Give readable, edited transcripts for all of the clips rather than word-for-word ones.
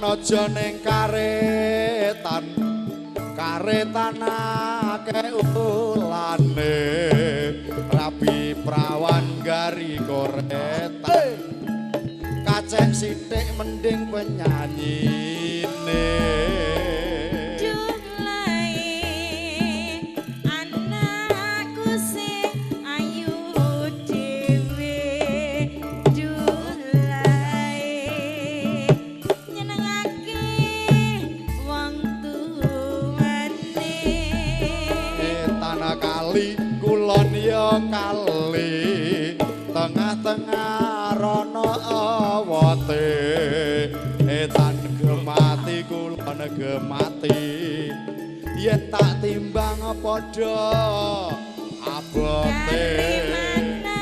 Aja ning karetan, karetan akeh ulane, rabi prawan gari koretan, kacek sithik mending penyanyine. Duh anakku sing ayu dhewe, duh nyenengake wong tuwane. Tanah kali kulon ya kali, tengah-tengah rono awote, etan gemati kulon gemati, yen tak timbang padha abote. Dari mana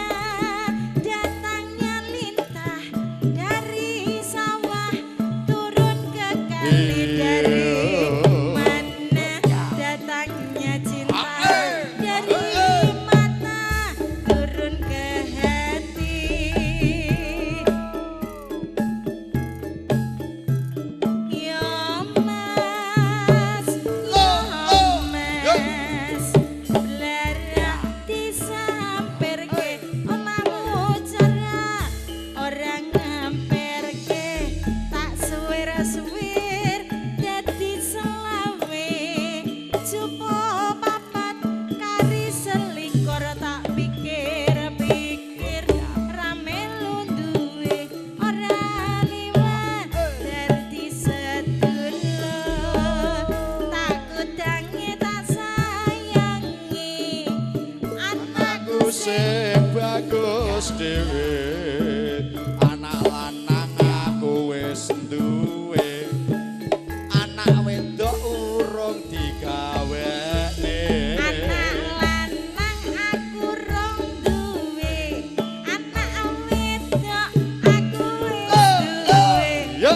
datangnya lintah, dari sawah turun ke kali, dari mana datangnya cinta, dari mata turun ke hati. Ya Mas, ya Mas, blarak disamperke omahmu cara ora ngamperke, tak suwir-suwir dadi selawe, cupo papat kari selikur, tak pikir-pikir rame duwe ora liwat dadi sedulur, tak kudangi tak sayangi anakku Anakku sing bagus dhewe, anak lanang aku wis duwe, anak wedok urung digawekne. Anak lanang aku rong duwe, anak wedok aku wis duwe. Ya.